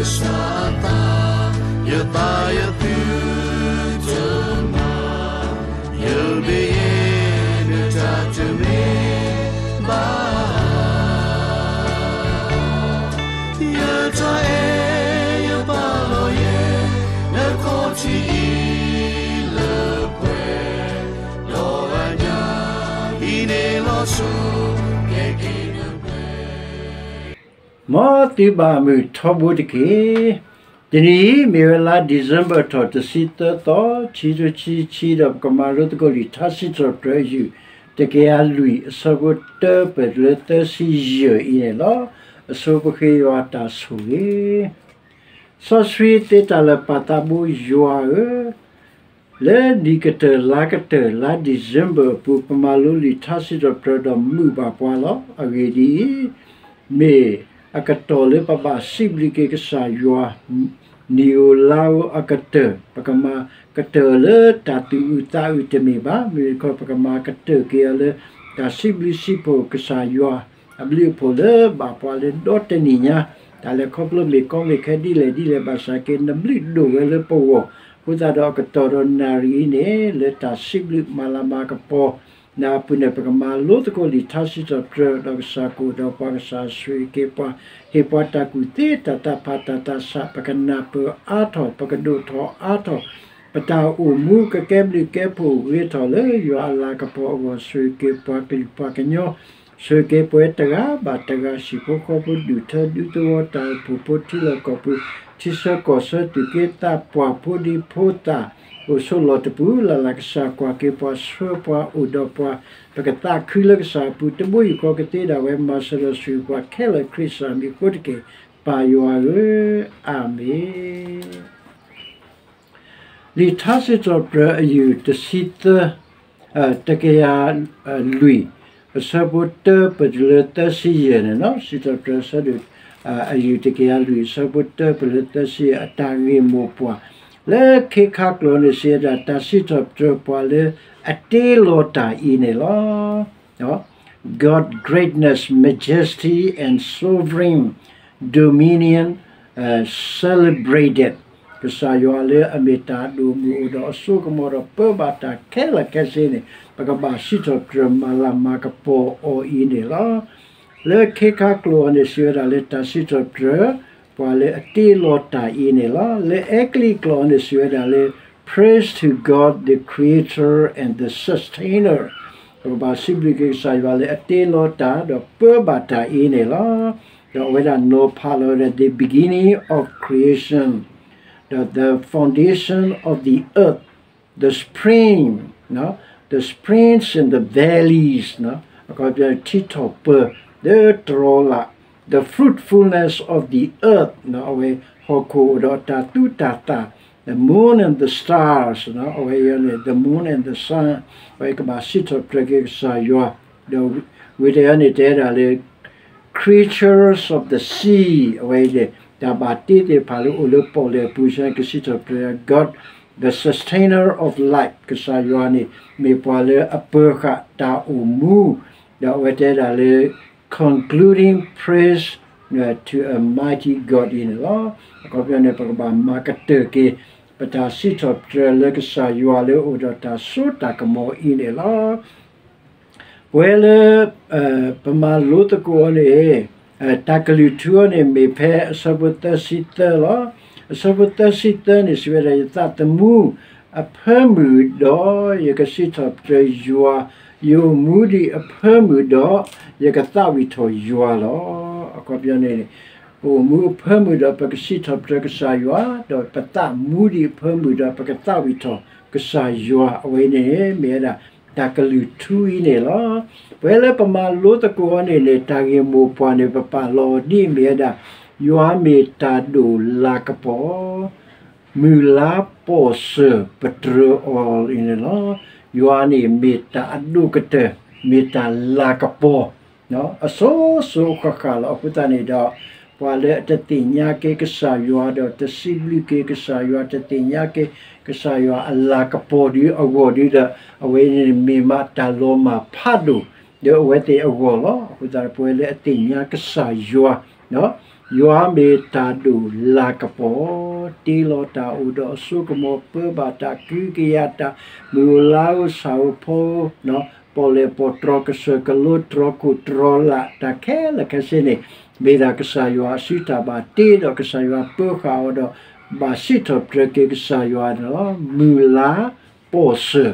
ကစၢ်အသး, ယသးယသုတမၤ, ယဘၣ်ယဲၢ်နတၢ်တမ့ၢ် ဘၣ်, ယတၢ်အဲၣ်ယပာ်လီၤယဲၢ် နခီၣ်ထံးအံၤလၢပှဲၤ, ဒီးအညၣ်ဟံးန့ၢ်လီၤဆူ ကဲက့ၤနပှဲၤ မ်သုဘၣ်မုာ်ထီဘိတက့ၢ်. တနံၤအံၤ မ့ၢ်ဝဲလါ December ထီၣ်တဆံသၢသီ, ခံကထိခံဆံခံ, ဒီးပကမၤလိသကိးလံာ်ထါစံးထီၣ်ပတြၢၤအယုၢ် တကယၤလွံၢ် အဆၢဖိတၢပၢၢ်တုၤလၢသၢဆံယဲၢ်အံၤန့ၣ်လီၤ. အဆိပဃ့ယွၤတၢ်ဆိၣ်ဂ့ၤ စီဆှံသ့တၢ်လၢာ်ပၢ်သးဘိယွၤဧၢ, လၢနံၣ်ကတၢၢ်လါကတၢၢ် လါ December အပူၤ ပမၤလိလံာ်ထါစံးထီၣ်ပတြၢၤဒီးမုာ်ဘၣ်ပှၤလီၤ. အဂ့ၢ်ဒ်အံၤ, မ့ၢ်အကတီၢ်လၢပဘၣ်စံးဘျုးက့ၤကစၢ်ယွၤ နံၣ်ဧိၤလါဧိၤအကတၢၢ်, ပကမၤကတၢၢ်လၢတၢ်သူၣ်အုးသးအုးတမ့ၢ်ဘၣ်. မ့မ့ၢ်တခီ ပကမၤကတၢၢ်က့ၤအီၤလၢ တၢ်စံးဘျုးစံးဖှိၣ်ကစၢ်ယွၤ အဘျုးအဖှိၣ်လၢဘၣ်ပှၤလၢဒီတနံၣ်ညါ, တၢ်လဲၤခီဖျိမ့ၢ်ကီမ့ၢ်ခဲဒ်လဲၣ်ဒ်လဲၣ် ဘၣ်ဆၣ်က့ နဘျုးဒိၣ်ဝဲလၢပဂီၢ်, အဃိသတးဒီးအကတီၢ်ဒီးနၣ်ရံၣ်အံၤန့ၣ် လၢတၢ်စံးဘျုးမၤလၤမၤကပီၤ နၢ်ပူၤန့ၣ် ပကမၤလိသကိးလံာ်ထါစံးထီၣ်ပတြၢၤ ဒီးကစၢ်ကအိၣ်ဒီးပှၤ ကစၢ်ဆိၣ်ဂ့ၤက့ၤပှၤ, ဟ့ၣ်ပှၤတၢ်ကူၣ်သ့တၢ်သးဖးတၢ်သးဆး ပကနၢ်ပၢၢ်အါထီၣ် ပကဒိၣ်ထီၣ်အါထီၣ်, ပတၢ်အိၣ်မူကကဲဘျုးကဲဖှိၣ်ဂ့ၤထီၣ်လၢယွၤအလၤကပီၤအဂီၢ် ဆိၣ်ဂ့ၤက့ၤပှၤကလုာ်ပှၤကညီ ဆိၣ်ဂ့ၤက့ၤပှၤတဂၤဘၣ်တဂၤ ဟံၣ်ဖိဃီဖိ ဒူၣ်ထၢဒူသဝီ တၢ်အိၣ်ဖှိၣ်ဖိ ထံလီၢ်ကီၢ်ပူၤ ထံဆၢကီၢ်ဆၢ သူၣ်က့သးပှၢ် ဖိဒံဖိသၣ် အိၣ်ဆိးလီၢ်တပူၤလၢ်လၢ် ကစၢ်ကွၢ်က့ၤပှၤ ဆှၢပှၤ အိၣ်ဒီးပှၤ ပကသးခုလၢကစၢ်အပူၤ တဘိယူၢ်ဃီကသ့ဒၣ်ဝဲ မၤစၢၤဒီးဆိၣ်ဂ့ၤပှၤခဲလၢာ် ခရံာ်ကစၢ်မံၤအဃိတက့ၢ် ပၢ်ယွၤဧၢ, အၤမ့ၣ်. လံာ်ထါစံးထီၣ်ပတြၢၤအယုၢ်တဆံသၢ, တကယၤလွံၢ်, အဆၢဖိတၢပၢၢ်တုၤလၢသၢဆံယဲၢ်န့ၣ်လီၤ. စံးထီၣ်ပတြၢၤအဆၢဒိၣ် အယုၢ်တကယၤလွံၢ် အဆၢဖိတၢပၢၢ်လၢသၢဆံယဲၢ် အတၢ်ဂ့ၢ်မိၢ်ပှၢ် လၢခ့ခါကျိာ်န့ၣ် စံးဝဲဒၣ် တၢ်စံးထီၣ်ပတြၢၤပှၤလၢအတ့လီၤတၢ်အံၤန့ၣ်လီၤ. God greatness, majesty and sovereign dominion, celebrated, ကစၢ်ယွၤလၢအမ့ၢ်တၢ်ဒိၣ်မုၢ်အိၣ်ဒီးအစိကမီၤဒီးပၢဘၣ်တၢ်ခဲလၢာ်ခဲဆ့န့ၣ် ပကဘၣ်စံးထီၣ်ပတြၢၤမၤလၤမၤကပီၤအီၤအံၤန့ၣ်လီၤ. လၢခ့ခါကျိာ်အီၤန့ၣ် စံးဝဲဒၣ်လၢတၢ်စံးထီၣ်ပတြၢၤ ပှၤလၢအတ့လီၤတၢ်အံၤန့ၣ်လီၤ. လၢအဲကလံးကျိာ်အီၤန့ၣ် စံးဝဲဒၣ်လၢ Praise to God, the creator and the sustainer, ပကဘၣ်စံးဘျုးက့ၤကစၢ်ယွၤလၢအတ့လီၤတၢ် ဒီးပၢဘၣ်တၢ်အံၤန့ၣ်လီၤ. ဒီးအဝဲဒၣ်နီၤဖးလီၤဝဲဒၣ် the beginning of creation, the, the foundation of the earth, the spring, the springs and the valleys, အခီပညီ ထံထီၣ်ပၢၤ လၢတြီလး the fruitfulness of the earth, အဝဲဟီၣ်ခိၣ်အိၣ်ဒီးတၢ်သူတၢ်သၣ် the moon and the stars, အဝဲအံၤန့ၣ် the moon and the sun, အဝဲကဘၣ်စံးထီၣ်ပတြၢၤက့ၤကစၢ်ယွၤ, ဒီးဝံၤတယၤန့ၣ် တဲဒၣ်လၢ creatures of the sea, အဝဲအံၤန့ၣ် တၢ်ဘၣ်တ့သ့ၣ်တဖၣ်လၢအိၣ်လၢပီၣ်လဲၣ်အပူၤ ကစံးထီၣ်ပတြၢၤ God, the sustainer of life, ကစၢ်ယွၤန့ၣ် မ့ၢ်ပှၤလၢအပၢၤဃာ်တၢ်အိၣ်မူ, ဒီးအဝဲတဲဒၣ်လၢ concluding praise to a mighty God အံၤန့ၣ်လီၤ. အခီပညီန့ၣ် ပကဘၣ်မၤကတၢၢ်က့ၤ ပတၢ်စံးထီၣ်ပတြၢၤလၢကစၢ်ယွၤလၢအိၣ်ဒီးတၢ်စိတၢ်ကမီၤအံၤန့ၣ်လီၤ. ပဝဲလၢ ပမၤလိသကိးအီၤန့ၣ် တၢ်ကလုၢ်ထူအီၤန့ၣ် မ့ၢ်ဖဲအဆၢဖိသၢဆံသၢလီၤ. အဆၢဖိသၢဆံသၢန့ၣ် စံးဝဲဒၣ် ယသးသမူအဖၢမုၢ်ဒီး ယကစံးထီၣ်ပတြၢၤယွၤ, ယအိၣ်မူဒံးအဖၢမုၢ်ဒီး ယကသးဝံၣ်ထီၣ်ယွၤလီၤ. အခီပညီန့ၣ် ပအိၣ်မူအဖၢမုၢ်ဒီး ပကစံးထီၣ်ပတြၢၤကစၢ်ယွၤ, ဒီးပသးမူဒံးအဖၢမုၢ်ဒီး ပကသးဝံၣ်ထီၣ်ကစၢ်ယွၤ, အဝဲန့ၣ်မ့ၢ်ဝဲဒၣ် တၢ်ကလုၢ်ထူအံၤန့ၣ်လီၤ. ပဝဲလၢပမၤလိသကိးအီၤန့ၣ်န့ၣ် တၢ်ဂ့ၢ်မိၢ်ပှၢ်န့ၣ် ပပာ်လီၤအီၤဒ်အမ့ၢ်ဝဲဒၣ် ယွၤမ့ၢ်တၢ်ဒိၣ်လၤကပီၤ, မုၢ်လါပီၢ်စၢၤပတြၢၤအီၤအံၤန့ၣ်လီၤ. ယွၤန့ၣ်မ့ၢ်တၢ်အဒိၣ်ကတၢၢ်, မ့ၢ်တၢ်လၤကပီၤ အစိၤစိၤအဃၣ်ဃၣ်လီၤ. အဃိသတးန့ၣ်ဒီး ပှၤလၢအတသ့ၣ်ညါက့ၤကစၢ်ယွၤ ဒီးတစံးဘျုးက့ၤကစၢ်ယွၤ တသ့ၣ်ညါက့ၤကစၢ်ယွၤအလၤကပီၤဒ်အဂီၢ်ဒီး အဝဲန့ၣ်မ့ၢ်မးတၢ်လီၤမၢ်ဖးဒိၣ် ဒီးအဝဲသ့ၣ်အဂီၢ်လီၤ. အဃိသတးဒီး ပဝဲလၢအသ့ၣ်ညါကစၢ်ယွၤ ယွၤမ့ၢ်တၢ်ဒိၣ်လၤကပီၤ, တ့လီၤတၢ်အိၣ်ဒီးအစိကမီၤ ပၢဘၣ်တၢ်ကဟုကယာ်တၢ်, မုၢ်ဧိၤလါဧိၤ ဆၣ်ဧိၤဖီဧိၤ, ပီၣ်လဲၣ်ပီၣ်တြီၤ ကစၢၢ်ကလိ တြီၤခိၣ်တြီၤလး တၢ်ခဲလၢာ်ခဲဆ့န့ၣ် မ့ၢ်ဒၣ်ကစၢ်ယွၤအစုတၢ်ဘၣ်တ့ဒီး ကစၢ်ယွၤပၢဃာ်အီၤဒီး ဘၣ်စံးထီၣ်ပတြၢၤက့ၤကစၢ်ယွၤန့ၣ်လီၤ. မုၢ်လါပီၣ်စၢၤ,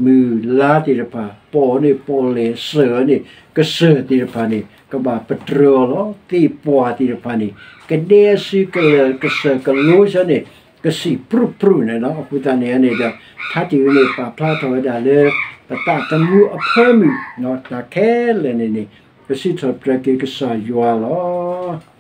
မုၢ်လါသ့ၣ်တဖၣ် ပီၣ်န့ၣ်ပီၣ်လဲၣ် စၢၤန့ၣ် ကစၢၢ်သ့ၣ်တဖၣ်န့ၣ် ကဘၣ်ပတြၢၤအီၤလီၤ. သ့ၣ်ပှၢ်သ့ၣ်တဖၣ်န့ၣ် ကဒဲအစုကလၢာ် ကစၢၢ်ကလိဆၢန့ၣ် ကစံၣ်ပြူၣ်ပြူၣ်န့ၣ်လီၤ. အဃိသတးန့ၣ်န့ၣ်ဒီး ထါတံၢ်ဝဲန့ၣ် ပာ်ဖျါထီၣ်ဝဲဒၣ်လၢ ပသးသမူအဖၢမုၢ် တၢ်ခဲလၢာ်န့ၣ်န့ၣ် ပစံးထီၣ်ပတြၢၤက့ၤကစၢ်ယွၤလီၤ.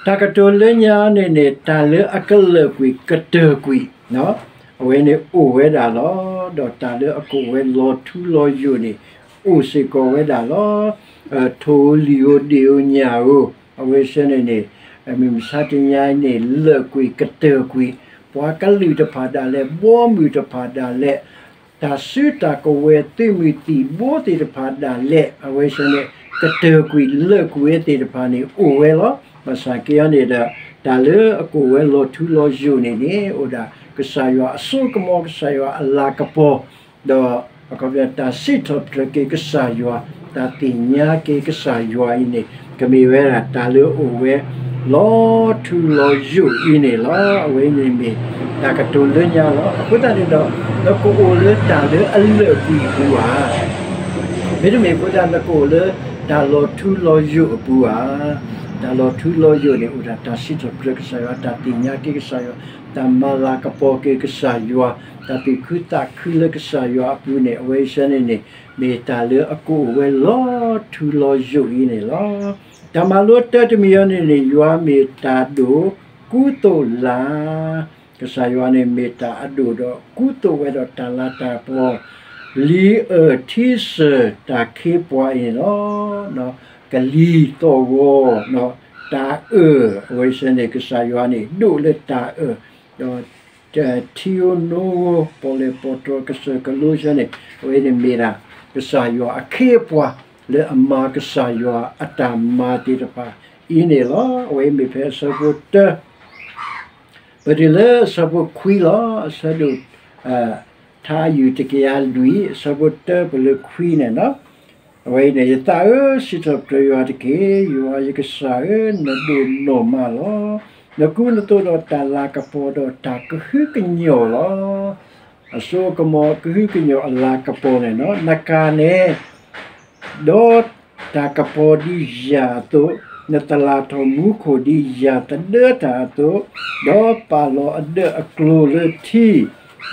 တၢ်ကတိၤလၢညါန့ၣ်န့ၣ် တၢ်လၢအကလၢာ်ကွံာ်ကတၢၢ်ကွံာ် အဝဲန့ၣ်အိၣ်ဝဲဒၣ်လီၤ. ဒီးတၢ်လၢအကအိၣ်ဝဲလီၤထူလီၤယိာ်န့ၣ် အိၣ်စ့ၢ်ကီးဝဲဒၣ်လီၤ. ထိၣ်ဧိၤလံာ်ဧိၤဒ့ၣ်ဧိၤညၣ်ဧိၤ အဝဲဆၢန့ၣ်န့ၣ် မုၢ်မဆါတနံၤအံၤန့ၣ် လၢာ်ကွံာ်ကတၢၢ်ကွံာ် ပှၤကလုာ်တဖၣ်ဒၣ်လဲာ် ဘီမုၢ်တဖၣ်ဒၣ်လဲာ် တၢ်စုတၢ်ကဝဲၤသုးမုၢ်သံၣ်ဘိသ့ၣ်တဖၣ်ဒၣ်လဲာ် အဝဲဆၢန့ၣ် ကတၢၢ်ကွံာ်လၢာ်ကွံာ်ဝဲသ့ၣ်တဖၣ်န့ၣ် အိၣ်ဝဲလီၤ. ဘၣ်ဆၣ်က့အီၤန့ၣ်ဒီး တၢ်လၢအကအိၣ်ဝဲလီၤထူလီၤယိာ်န့ၣ်န့ၣ် အိၣ်ဒၣ်ကစၢ်ယွၤအစိကမီၤ ကစၢ်ယွၤအလၤကပီၤ ဒီးအခီပညီ တၢ်စံးထီၣ်ပတြၢၤက့ၤကစၢ်ယွၤ တၢ်သ့ၣ်ညါက့ၤကစၢ်ယွၤအံၤန့ၣ် ကမ့ၢ်ဝဲဒၣ်တၢ်လၢအအိၣ်ဝဲ လီၤထူလီၤယိာ်အံၤန့ၣ်လီၤ. အဝဲအံၤန့ၣ်မ့ၢ်တၢ်ကတိၤလၢညါလီၤ. အဃိသတးန့ၣ်ဒီး နကအိၣ်လၢတၢ်လၢအလၢာ်ကွံာ်အပူၤဧါ. မ့တမ့ၢ်အဃိသတး နကအိၣ်လၢတၢ်လီၤထူလီၤယိာ်အပူၤဧါ. တၢ်လီၤထူလီၤယိာ်န့ၣ် အိၣ်ဒၣ်တၢ်စံးထီၣ်ပတြၢၤကစၢ်ယွၤ, တၢ်သ့ၣ်ညါက့ၤကစၢ်ယွၤ, တၢ်မၤလၤကပီၤက့ၤကစၢ်ယွၤ, တၢ်သူၣ်ခုသးခုလၢကစၢ်ယွၤအပူၤန့ၣ် အဝဲအံၤဆၢန့ၣ်န့ၣ် မ့ၢ်တၢ်လၢအကအိၣ်ဝဲလီၤထူလီၤယိာ်အံၤန့ၣ်လီၤ. တၢ်မၤလိတၢတမံၤအံၤန့ၣ်န့ၣ် ယွၤမ့ၢ်တၢ်ဒိၣ်ကူသိးလၤ ကစၢ်ယွၤန့ၣ်မ့ၢ်တၢ်အဒိၣ်ဒီးကူသိးဝဲဒီးတၢ်လၤတၢ်ကပီၤ, လံာ်အၢၣ်ထံစၢၢ်တၢ်ခ့ပှၤအံၤန့ၣ်လီၤ. ကလံၤသီၣ်ဂီၤ တၢ်အၢၣ် အဝဲဆၢန့ၣ် ကစၢ်ယွၤန့ၣ် ဒိၣ်လၢတၢ်အၢၣ်, ဒီး ထံဧိၤနိဧိၤ ပီၣ်လဲၣ်ပီၣ်တြီၤ ကစၢၢ်ကလိဆၢန့ၣ် အဝဲန့ၣ်မ့ၢ်ဒၣ် ကစၢ်ယွၤအခ့အပှၤ လၢအမၤကစၢ်ယွၤအတၢ်မၤသ့ၣ်တဖၣ်အံၤန့ၣ်လီၤ. အဝဲမ့ၢ်ဖဲအဆၢဖိတၢ ပတုၤလၢအဆၢဖိခွံလီၤ. အဆၢဒိၣ် ထါအယုၢ်တကယၤလွံၢ် အဆၢဖိတၢပလၢခွံန့ၣ်လီၤ. အဝဲအံၤန့ၣ် ယသးဧၢ, စံးထီၣ်ပတြၢၤယွၤတက့ၢ်. ယွၤယကစၢ်ဧၢ, နဒိၣ်နီၢ်မးလီၤ. နကူနသိးဒီးတၢ်လၤကပီၤဒီးတၢ်ကဟုကညီၢ်လီၤ. အစိကမီၤကဟုကညီၢ်အလၤကပီၤန့ၣ်လီၤ. နကၤနဲ ဒီးတၢ်ကပီၤဒ်ယၤအသိး, နသလၣ်ထီၣ်မူခိၣ်ဒ်ယၤသဒၢတၢ်အသိး, ဒီးပာ်လီၤအဒၢးအကျိၤလၢထံ,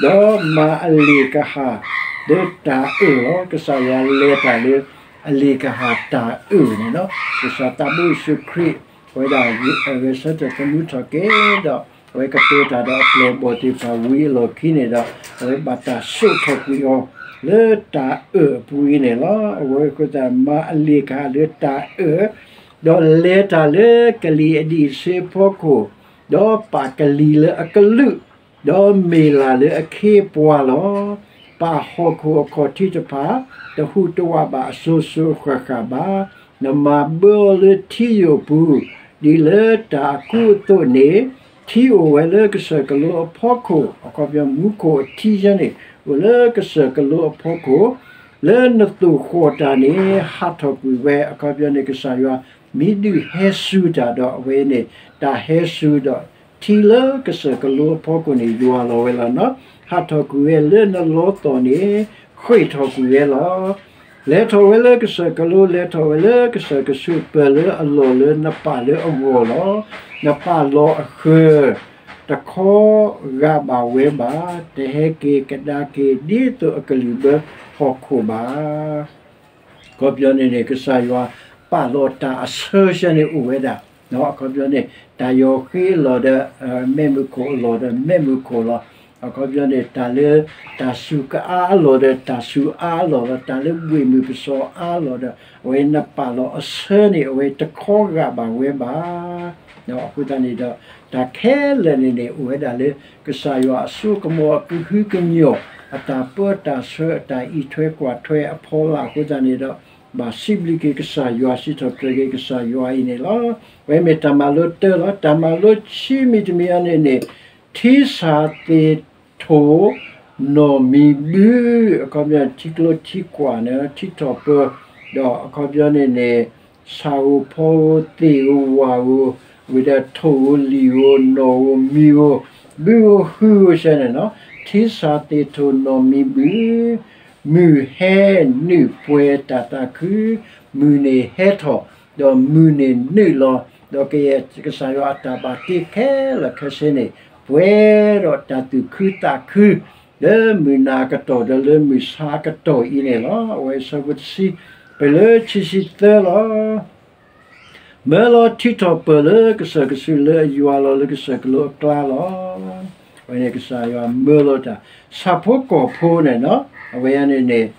ဒီးမၤအလ့ၣ်ကဟၣ်လၢတၢ်အၢၣ်လီၤ. ကစၢ်ယွၤလဲၤတၢ်လၢအလ့ၣ်ကဟၣ်တၢ်အၢၣ်န့ၣ်လီၤ. ကစၢ်သးဘိယ့ၣ်ၡူးခရံာ် အဝဲဒၣ်ဂဲၤဆၢထၢၣ်သမူထီၣ်က့ၤဒီး အဝဲကတိၤတၢ်ဒီးအပျဲၢ်အဘီၣ်သ့ၣ်တဖၣ်ဝံၤအလီၢ်ခံန့ၣ်ဒီး အဝဲဘၣ်တၢ်စိာ်ထီၣ်ကွံာ်အီၤ လၢတၢ်အၢၣ်အပူၤအံၤန့ၣ်လီၤ. အဝဲဃိသတး မၤအလ့ၣ်ကဟၣ်လၢတၢ်အၢၣ်, ဒီးလဲၤတၢ်လၢကလံၤအဒံးဆှံအဖီခိၣ်, ဒီးပာ်ကလံၤလၢအကလုာ်, ဒီးမ့ၢ်လၢ်လၢအခ့အပှၤလီၤ. ပာ်ဟီၣ်ခိၣ်အခီၣ်ထံးတဖၣ် တဟူးတဝးဘၣ်အစိၤစိၤအဃၣ်ဃၣ်ဘၣ်. နမၤဘၢအီၤလၢထံယိာ်အပူၤ, ဒ်လၢတၢ်အကူအသိးန့ၣ်, ထံအိၣ်ဝဲလၢကစၢၢ်ကလိအဖီခိၣ်, အခီပညီမူခိၣ်အထံယဲန့ၣ် အိၣ်လၢကစၢၢ်ကလိအဖီခိၣ်, လၢနသိၣ်ဃီၣ်တၢ်န့ၣ် ဟးထီၣ်ကွံာ်ဝဲ, အခီပညီန့ၣ် ကစၢ်ယွၤ မ့ၢ်ဒုးဟဲစူၤတၢ်ဒီး အဝဲန့ၣ် တၢ်ဟဲစူၤဒီး ထံလၢကစၢၢ်ကလိအဖီခိၣ်န့ၣ် ယွၤလီၤဝဲလီၤနီၤ. ဟးထီၣ်ကွံာ်ဝဲလၢနလီသီၣ်န့ၣ် ဃ့ၢ်ထီၣ်ကွံာ်ဝဲလီၤ. လဲၤထီၣ်ဝဲလၢကစၢၢ်ကလိ, လဲၤထီၣ်ဝဲလၢကစၢၢ်ကဆူး ပၢၢ်လၢအလီၢ်လၢနပာ်လၢအဂီၢ်လီၤ. နပာ်လီၤအဃၢၤ တခီဂာ်ဘၣ်ဝဲဘၣ်, တဟဲက့ၤကဒါက့ၤ ဒ်သိးအကလုၢ်ဘၢဟီၣ်ခိၣ်ဘၣ်. အခီပညီန့ၣ်န့ၣ် ကစၢ်ယွၤပာ်လီၤတၢ်အဆၢဆၢန့ၣ်အိၣ်ဝဲဒၣ်, အခီပညီန့ၣ် တၢ်ယီၤဃ့အလီၢ်ဒီး မဲးမုၢ်ခိၣ်အလီၢ်ဒီး မဲးမုၢ်ခိၣ်လီၤ. အခီပညီန့ၣ် တၢ်လၢတၢ်စူၤကအါအလီၢ်ဒီး တၢ်စူၤအါအလီၢ်လီၤ. တၢ်လၢဘှ့ၣ်မုၢ်ပစီၤအါအလီၢ်ဒီး အဝဲနပာ်လီၤအဆၢန့ၣ် အဝဲတခီဂာ်ဘၣ်ဝဲဘၣ်. အဃိသတးန့ၣ်ဒီး တၢ်ခဲလၢာ်န့ၣ်န့ၣ် အိၣ်ဝဲဒၣ်လၢ ကစၢ်ယွၤအစိကမီၤအကဟုကညီၢ် အတၢ်ပၢတၢ်ဆှၢ အတၢ်အံးထွဲကွၢ်ထွဲအဖီလာ်အဃိသတးန့ၣ်ဒီး ဘၣ်စံးဘျုးက့ၤကစၢ်ယွၤ စံးထီၣ်ပတြၢၤက့ၤကစၢ်ယွၤအံၤန့ၣ်လီၤ. အဝဲမ့ၢ်တၢ်မၤလိတၢလီၤ. တၢ်မၤလိဆံမံၤတမံၤအံၤန့ၣ်န့ၣ် ထံစၢ်သ့ၣ်ထိၣ် နီၢ်မံၤဘု, အခီပညီ ထံကျိထံကွာ်န့ၣ် ထံထီၣ်ပၢၤ, ဒီးအခီပညီန့ၣ်န့ၣ် ဆၣ်ဧိၤဖီဧိၤ သ့ၣ်ဧိၤဝၣ်ဧိၤ, ဝံၤဒီးထိၣ်ဧိၤလံၣ်ဧိၤ နီၢ်ဧိၤမံၤဧိၤ ဘုဧိၤဟုဧိၤစဲန့ၣ်နီၤ, ထံစၢ်သ့ၣ်ထိၣ်နီၢ်မံၤဘု, မုၢ်ဟဲနုာ်ပှဲၤတၢ်သးခု, မုၢ်န့ၣ်ဟဲထီၣ်, ဒီးမုၢ်န့ၣ်နုာ်လီၤ, ဒီးကယဲၢ်ကစၢ်ယွၤအတၢ်ဘၣ်တ့ခဲလၢာ်ခဲဆ့န့ၣ် ပှဲၤဒီးတၢ်သူၣ်ခုသးခု လၢမုၢ်နၤအကတီၢ် ဒီးလၢမုၢ်ဆါအကတီၢ်အံၤန့ၣ်လီၤ. အဝဲအဆၢဖိတဆံ, ပလၢခံဆံသၢလီၤ. မၢလီၤထံထီၣ်ပၢၢ်လၢကစၢၢ်ကစူၤလၢအယွၤလီၤလၢကစၢၢ်ကလိအကျါလီၤ. အဝဲန့ၣ်ကစၢ်ယွၤမၢလီၤတၢ် ဆၣ်ဖိကီၢ်ဖိန့ၣ်နီၤ, အဝဲန့ၣ်န့ၣ်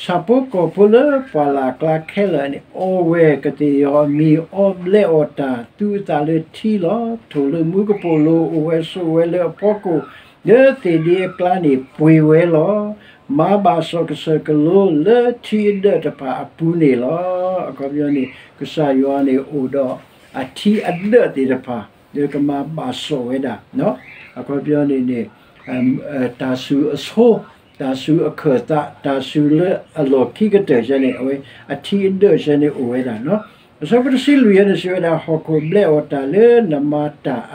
ဆၣ်ဖိကီၢ်ဖိလၢပှၢ်လၢ်ကျါခဲလၢာ်န့ၣ် အီဝဲကသ့ၣ်ယီၤအမံၤ အီဘျဲအီၣ်တၢ် သူအသးလၢထံလီၤ. ထိၣ်လၢမူကပိာ်လိၤ အိၣ်ဝဲဆိးဝဲလၢအဖီခိၣ် လၢသ့ၣ်ဒ့အကျါန့ၣ် ပှ့ၤဝဲလီၤ. မၤဘၣ်စီၣ်ကစၢၢ်ကလိလၢထံအဒၢးတဖၣ်အပူၤန့ၣ်လီၤ. အခီပညီန့ၣ် ကစၢ်ယွၤန့ၣ်အိၣ်ဒီး အထံအဒၢးသ့ၣ်တဖၣ် လၢကမၤဘၣ်စီၣ်ဝဲဒၣ်, အခီပညီန့ၣ်န့ၣ် တၢ်စူၤအဆိ, တၢ်စူၤအခၢၣ်သး, တၢ်စူၤလၢအလီၢ်ခံကတၢၢ်စဲန့ၣ် အဝဲအထံအဒၢးစဲန့ၣ်အိၣ်ဝဲဒၣ်နီၤ. အဆၢဖိတဆံလွံၢ်အံၤန့ၣ် စံးဝဲဒၣ် ဟီၣ်ခိၣ်ဘျဲအီၣ်တၢ်လၢနမၤတၢ်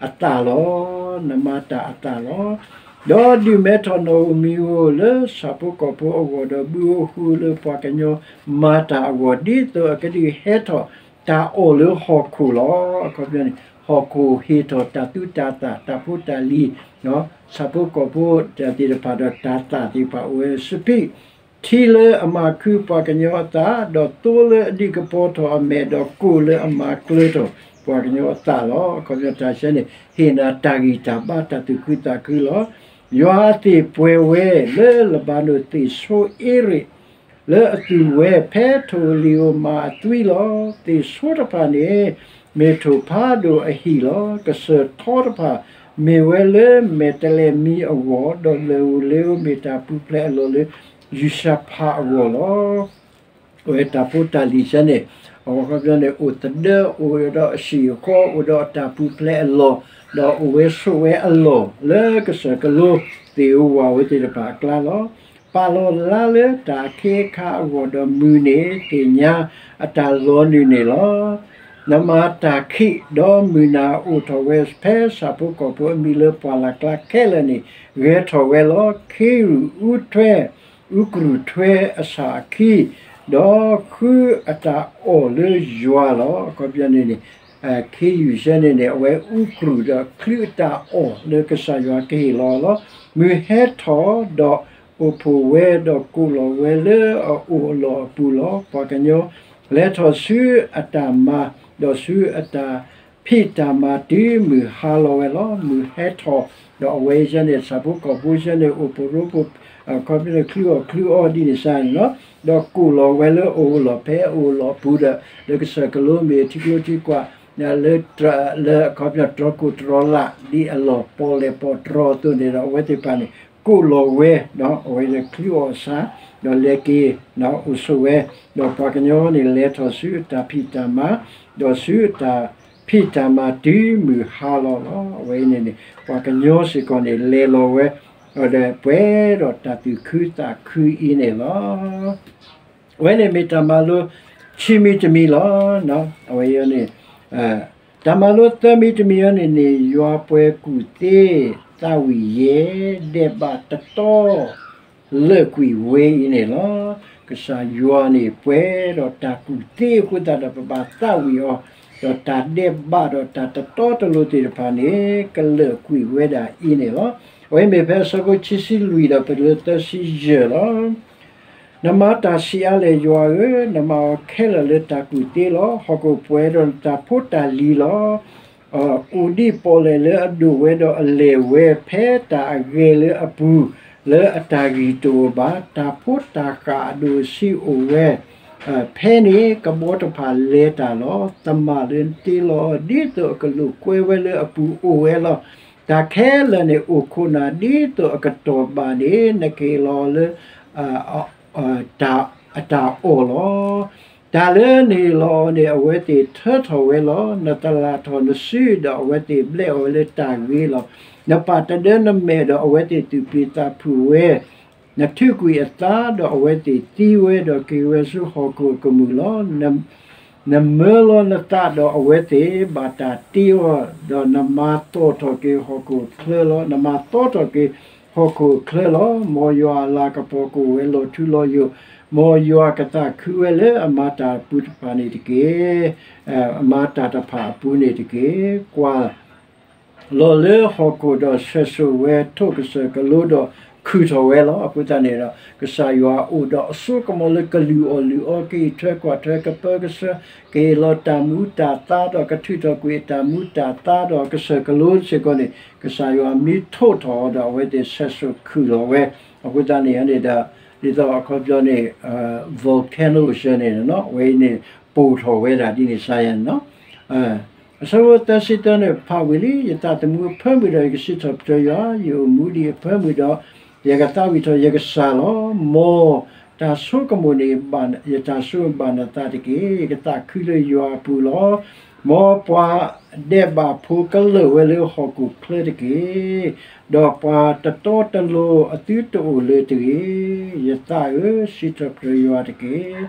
အသးလီၤ. နမၤတၢ်အသးလီၤ. ဒီးဒုးမဲထီၣ်နီၣ်ဧိၤမံၤဧိၤလၢဆၣ်ဖိကီၢ်ဖိအဂီၢ် ဒီးဘုဧိၤဟုဧိၤလၢပှၤကညီမၤတၢ်အဂီၢ် ဒ်သိးအကဒုးဟဲထီၣ်တၢ်အီၣ်လၢဟီၣ်ခိၣ်လီၤ. အခီပညီန့ၣ် ဟီၣ်ခိၣ်ဟ့ၣ်ထီၣ်တၢ်သူတၢ်သၣ် တၢ်ဖိတၢ်လံၤ, ဆၣ်ဖိကီၢ်ဖိတၢ်သ့ၣ်တဖၣ်ဒီးတၢ်သၣ်သ့ၣ်တဖၣ်အိၣ်ဝဲစပံး, ထံလၢအမၤခုပှၤကညီအသး, ဒီးသိလၢအဒုးကပီၤထီၣ်အမဲာ်, ဒီးကိၣ်လၢအမၤကျၢၤထီၣ်ပှၤကညီအသးလီၤ. အခီပညီတၢ်စဲန့ၣ် ဟ့ၣ်နၤတၢ်ဂံၢ်တၢ်ဘါတၢ်သူၣ်ခုသးခုလီၤ. ယွၤအသ့ၣ်ပှဲၤဝဲလၢလဘၤနိၣ်သ့ၣ်ဆိအ့ရ့း လၢအသူၣ်ဝဲဖဲထိၣ်ဧိၤလံၣ်ဧိၤမၤအသွံလီၤ. သ့ၣ်ဆိတဖၣ်န့ၣ် မ့ၢ်ထိၣ်ဖးဒိၣ်အဟံၣ်လီၤ. ကစၢၢ်ထီတဖၣ် မ့ၢ်ဝဲလၢမဲာ်တဲးလဲးမံအဂီၢ်, ဒီးလၢၢ်ဧိၤလ့ဧိၤမ့ၢ်တၢ်ပူၤဖျဲးအလီၢ်လၢယူၤၡဖးအဂီၢ်လီၤ. အဝဲတၢ်ဖိတၢ်လံၤစဲန့ၣ် အခီပညီန့ၣ် အိၣ်သဒၢ အိၣ်ဒီးအဆံၣ်အဃီ အိၣ်ဒီးတၢ်ပူၤဖျဲးအလီၢ်, ဒီးအိၣ်ဝဲဆိးဝဲအလီၢ်လၢကစၢၢ်ကလိ သ့ၣ်ဧိၤဝၣ်ဧိၤသ့ၣ်တဖၣ်အကျါလီၤ. ပာ်လီၤလါလၢတၢ်အခ့အခါအဂီၢ် ဒီးမုၢ်န့ၣ်သ့ၣ်ညါအတၢ်လီၤနုာ်န့ၣ်လီၤ. နမၤတၢ်ခံး ဒီးမုၢ်နၤအိၣ်ထီၣ်ဝဲဖဲဆၣ်ဖိကီၢ်ဖိအမံၤလၢပှၢ်လၢ်ကျါခဲလၢာ်န့ၣ် ဂဲၤထီၣ်ဝဲလီၤ. ခ့ယုၢ်အူထွဲ အူကရူၢ်ထွဲအဆၣ်အခံ, ဒီးဃုအတၢ်အီၣ်လၢယွၤလီၤ. အခီပညီန့ၣ်န့ၣ် ခ့ယုၢ်စဲန့ၣ်န့ၣ် အဝဲအူကရူၢ်ဒီးချုးအတၢ်အီၣ်လၢကစၢ်ယွၤကဟ့ၣ်လီၤလီၤ. မုၢ်ဟဲထီၣ်ဒီးအိၣ်ဖှိၣ်ဝဲ ဒီးကိၣ်လီၤဝဲလၢအအိၣ်အလီၢ်အပူၤလီၤ. ပှၤကညီလဲၤထီၣ်ဆူအတၢ်မၤ ဒီးဆူအတၢ်ဖံးတၢ်မၤတုၤမုၢ်ဟါလီၤဝဲလီၤ. မုၢ်ဟဲထီၣ် ဒီးအဝဲအံၤစဲန့ၣ် ဆၣ်ဖိကီၢ်ဖိစဲန့ၣ် အိၣ်ဖှိၣ်ရိဖှိၣ် ခီပညီန့ၣ် ချုးအီၣ်ချုးအီဒ်န့ၣ်စ့ၢ်န့ၣ်လီၤ. ဒီးကိၣ်လီၤဝဲလၢအအိၣ်အလီၢ် ဖဲအအိၣ်အလီၢ်အပူၤဒီး လၢကစၢၢ်ကလိမ့ၢ်ထံကျိထံကွာ် လၢ လၢအခီပညီတြီၤကိၣ်တြီၤလး ဒ်အလီၢ်ပီၣ်လဲၣ်ပီၣ်တြီၤအသိးန့ၣ်ဒီး အဝဲသ့ၣ်တဖၣ်န့ၣ် ကိၣ်လီၤဝဲ အဝဲဒီးချုးအီၣ်အဆၣ် ဒီးလဲၤက့ၤ အိၣ်ဆိးဝဲ ဒီးပှၤကညီန့ၣ် လဲၤထီၣ်ဆူအတၢ်ဖံးတၢ်မၤ ဒီးဆူအတၢ်ဖံးတၢ်မၤတုၤမုၢ်ဟါလီၤလီၤ. အဝဲအံၤန့ၣ်န့ၣ် ပှၤကညီစ့ၢ်ကီးန့ၣ် လဲၤလီၤဝဲ ဒီးပှဲၤဒီးတၢ်သူၣ်ခုသးခုအံၤန့ၣ်လီၤ. အဝဲန့ၣ်မ့ၢ်တၢ်မၤလိ ခံမံၤတမံၤလီၤ. အဝဲအံၤန့ၣ် တၢ်မၤလိသၢမံၤတမံၤအံၤန့ၣ်န့ၣ် ယွၤပှဲၤကူၣ်သ့ သးဝံၣ်ယဲၢ် ဒဲးဘးတတီ လၢာ်ကွံာ်ဝဲအံၤန့ၣ်လီၤ. ကစၢ်ယွၤန့ၣ် ပှဲၤဒီးတၢ်ကူၣ်သ့အဃိသတးဒီး ပဘၣ်သးဝံၣ်အီၤ, ဒီးတၢ်ဒဲးဘးဒီးတၢ်တတီတလိၤသ့ၣ်တဖၣ်န့ၣ် ကလၢာ်ကွံာ်ဝဲဒၣ်အံၤန့ၣ်လီၤ. အဝဲမ့ၢ်ဖဲအဆၢဖိခံဆံလွံၢ်ဒီးပတုၤလၢသၢဆံယဲၢ်လီၤ. နမၤတၢ်ဆံးအါလဲၣ်ယွၤဧၢ, နမၤအီၤခဲလၢာ်လၢတၢ်ကူၣ်သ့လီၤ. ဟီၣ်ခိၣ်ပှဲၤဒီးနတၢ်ဖိတၢ်လံၤလီၤ. အိၣ်ဒ်ပီၣ်လဲၣ်လၢအဒိၣ်ဝဲဒီးအလဲၢ်ဝဲ ဖဲတၢ်အဂဲၤလၢအပူၤ လၢအတၢ်ဂံၢ်တအိၣ်ဘၣ်, တၢ်ဖိတၢ်ဃၣ်အဒိၣ်အဆံးအိၣ်ဝဲ ဖဲန့ၣ်ကဘီတဖၣ်လဲၤတၢ်လီၤ. သမၣ်လၢနတ့လီၤအီၤဒ်သိးအကလိာ်ကွဲဝဲလၢအပူၤအိၣ်ဝဲလီၤ. တၢ်ခဲလၢာ်န့ၣ်အိၣ်ခိးနၤဒ်သိးအကတီၢ်ဘၣ်န့ၣ် နကဟ့ၣ်လီၤအီၤလၢ တၢ် အတၢ်အီၣ်လီၤ. တၢ်လၢနဟ့ၣ်လီၤအီၤန့ၣ် အဝဲသ့ၣ်ထၢထီၣ်ဝဲလီၤ. နသလၣ်ထီၣ်နစု ဒီးအဝဲသ့ၣ်ဘျဲးအီၤဝဲလၢတၢ်ဂ့ၤလီၤ. နပာ်တဒၢနမဲာ် ဒီးအဝဲသ့ၣ်သူၣ်ပျံၤသးဖုးဝဲ နထုးကွံာ်အသး ဒီးအဝဲသ့ၣ်သံဝဲ ဒီးက့ၤဝဲဆူဟီၣ်ခိၣ်အကမူၣ်လီၤ. န, နမၢလီၤနသး ဒီးအဝဲသ့ၣ်ဘၣ်တၢ်တ့အီၤ, ဒီးနမၤသီၣ်ထီၣ်က့ၤဟီၣ်ခိၣ်ချၢလီၤ. နမၤသီထီၣ်က့ၤဟီၣ်ခိၣ်ချၢလီၤ. မ်ယွၤအလၤကပီၤကအိၣ်ဝဲလီၤထူလီၤယိာ်, မ်ယွၤကသးခုဝဲလၢအမၤတၢ်အပူၤတဖၣ်န့ၣ်တက့ၢ်. အမၤတၢ်တဖၣ်အပူၤန့ၣ်တက့ၢ်. ကွၢ် လီၤလၢဟီၣ်ခိၣ်ဒီးဆဲးစိာ်ဝဲထိၣ်ကစၢၢ်ကလိဒီးခုၣ်ထီၣ်ဝဲလီၤ. အဃိသတးန့ၣ်ဒီး ကစၢ်ယွၤအိၣ်ဒီးအစိကမီၤလၢကလုၢ်အီၣ်လုၢ်အီ ကအံးထွဲကွၢ်ထွဲ ကပၢကဆှၢ, ကဟ့ၣ်လီၤတၢ်မူတၢ်သါဒီးကထုးထီၣ်ကွံာ်အတၢ်မူတၢ်သါဒီးကစၢၢ်ကလိစ့ၢ်ကီးန့ၣ် ကစၢ်ယွၤမ့ၢ်ထိၣ်ထီၣ်အီၤဒီး အဝဲသ့ၣ်ဆဲးစိာ်ခုၣ်လီၤဝဲ. အဃိသတးန့ၣ်န့ၣ်ဒီး ဒ်သိးအခီပညီန့ၣ် volcano ဆၢန့ၣ် အဝဲအံၤန့ၣ် ပိၢ်ထီၣ်ဝဲဒၣ်ဒ်န့ၣ်စါယၤန့ၣ်လီၤ. အဆၢဖိသၢဆံသၢန့ၣ် ဖးဝံၤလံ, ယသးသမူအဖၢမုၢ်ဒီး ယကစံးထီၣ်ပတြၢၤယွၤ, ယအိၣ်မူဒံးအဖၢမုၢ်ဒီး ယကသးဝံၣ်ထီၣ်ယကစၢ်လီၤ. မ်တၢ်ဆိကမိၣ်န့ၣ် ယတၢ်ဆိကမိၣ်ဘၣ်နသးတက့ၢ်. ယကသးခုလၢယွၤအပူၤလီၤ. မ်ပှၤဒဲးဘးဖိကလၢာ်ဝဲလၢဟီၣ်ခိၣ်ချၢတက့ၢ်. ဒီးပှၤတတီတလိၤအသုတအိၣ်လၢၤတဂ့ၤ. ယသးဧၢ, စံးထီၣ်ပတြၢၤယွၤတက့ၢ်.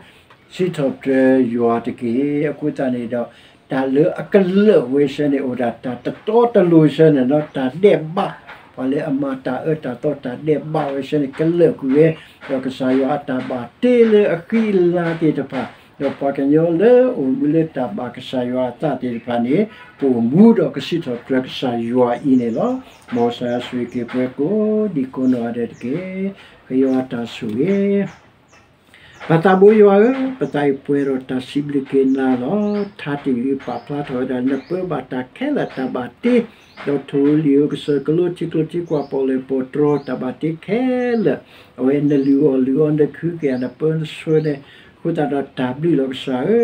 စံးထီၣ်ပတြၢၤယွၤတက့ၢ်. အဃိသတးန့ၣ်ဒီး တၢ်လၢအကလၢာ်ဝဲဆၢန့ၣ် အိၣ်ဒၣ်တၢ်တတီတလိၤဆၢန့ၣ်လီၤ. တၢ်ဒဲးဘး, ပှၤလၢအမၤတၢ်အၢတၢ်သီတၢ်ဒဲးဘးဝဲဆၢန့ၣ် ကလၢာ်ကွံာ်ဝဲ, ဒီးကစၢ်ယွၤအတၢ်ဘၣ်တ့လၢအဃံအလၤသ့ၣ်တဖၣ်, ဒီးပှၤကညီလၢအိၣ်မူလၢတၢ်ဘၣ်ကစၢ်ယွၤအသးသ့ၣ်တဖၣ်န့ၣ် ကအိၣ်မူဒီးကစံးထီၣ်ပတြၢၤကစၢ်ယွၤအံၤန့ၣ်လီၤ. မ်ကစၢ်ယွၤဆိၣ်ဂ့ၤက့ၤပှၤကိးဒံကိးနီၢ်ဂၤဒဲးတက့ၢ်. ကယီၤတၢ်ဆိၣ်ဂ့ၤ ပၢ်သးဘိယွၤဧၢ, ပသးအံၤပှဲၤဒီးတၢ်စံးဘျုးက့ၤနၤလီၤ. ထါတံာ်အံၤပာ်ဖျါထီၣ်ဝဲဒၣ် နပၢဘၣ်တၢ်ခဲလၢာ်တၢ်ဘၣ်တ့, ဒီးထိၣ်ဧိၤလံၣ်ဧိၤ ကစၢၢ်ကလိ ထံကျိထံကွၢ် ပီၣ်လဲၣ်ပီၣ်တြီၤ တၢ်ဘၣ်တ့ခဲလၢာ်, အဝဲနလုၢ်အီၣ်လုၢ်အီ နခုကယာ် နပၢနဆှၢန့ၣ်, အဃိသတးဒီးတၢ်ဘျုးလီၤကစၢ်ဧ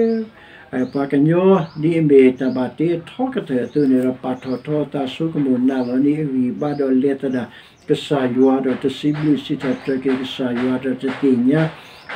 ၢ. ပှၤကညီဒ်အမ့ၢ်တၢ်ဘၣ်တ့ထီကတၢၢ်အသိးန့ၣ်ဒီး ပာ်ထီၣ်ထီအသး ဆိကမိၣ်နာ်လီၤန့ၢ်အဂံၢ်အဘါဒီးလဲၤသဒၣ် ကစၢ်ယွၤဒီးတစံးဘျုးစံးထီၣ်ပတြၢၤက့ၤကစၢ်ယွၤဒီးတသ့ၣ်ညါ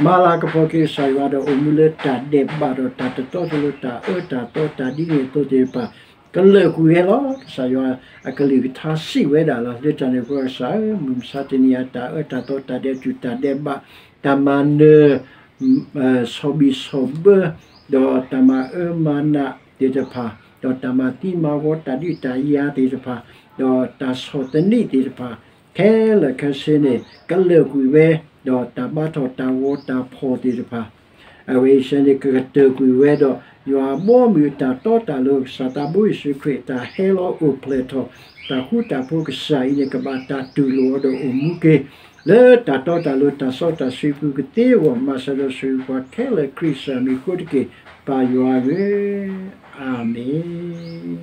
မၤလၤကပီၤက့ၤကစၢ်ယွၤဒီးအိၣ်မူလၢတၢ်ဒဲးဘးဒီးတၢ်တတီတလိၤ တၢ်အၢတၢ်သီတၢ်ဒ်န့ၣ်အသိးသ့ၣ်တဖၣ် ကလၢာ်ကွံာ်ဝဲလီၤ. ကစၢ်ယွၤအကလုၢ်ကထါစံးဝဲဒၣ်လီၤ. လၢတၢ်န့ၣ်အဃိကစၢ်ဧၢ, မုၢ်မဆါတနံၤအံၤ တၢ်အၢတၢ်သီတၢ်ဒဲးတူၢ်တၢ်ဒဲးဘး တၢ်မၤနၢၤ ဆီၣ်ဘံၣ်ဆီၣ်ဘၢ ဒီးတၢ်မၤအၢမၤနးသ့ၣ်တဖၣ်, ဒီးတၢ်မၤသံမၤဝီတၢ်ဒုးတၢ်ယၤသ့ၣ်တဖၣ်, ဒီးတၢ်ဆီၣ်သနံးသ့ၣ်တဖၣ်, ခဲလၢာ်ခဲဆ့န့ၣ် ကလၢာ်ကွံာ်ဝဲ, ဒီးတၢ်ဘါထီၣ်တၢ်ဂီၤတၢ်ဖီၣ်သ့ၣ်တဖၣ် အဝဲအံၤဆၢန့ၣ် ကကတၢၢ်ကွံာ်ဝဲဒီး ယွၤအဘီအမုၢ်အတၢ်တီတၢ်လိၤ ကစၢ်သးဘိယ့ၣ်ၡူးခရံာ်အတၢ်ဟဲလီၤအိၣ်ဖျဲၣ်ထီၣ် တၢ်ဃူတၢ်ဖိးကစၢ်အံၤန့ၣ် ကဘၣ်တၢ်တူၢ်လိာ်အီၤဒီးအိၣ်မူက့ၤ လၢတၢ်တီတၢ်လိၤ တၢ်စီတၢ်ဆှံပူၤကသ့အဂီၢ် မၤစၢၤဒီးဆိၣ်ဂ့ၤပှၤခဲလၢာ်ခရံာ်ကစၢ်မံၤအဃိတက့ၢ်. ပၢ်ယွၤဧၢ, အၤမ့ၣ်.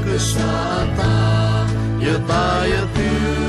ကစၢ်အသး, ယသးယသု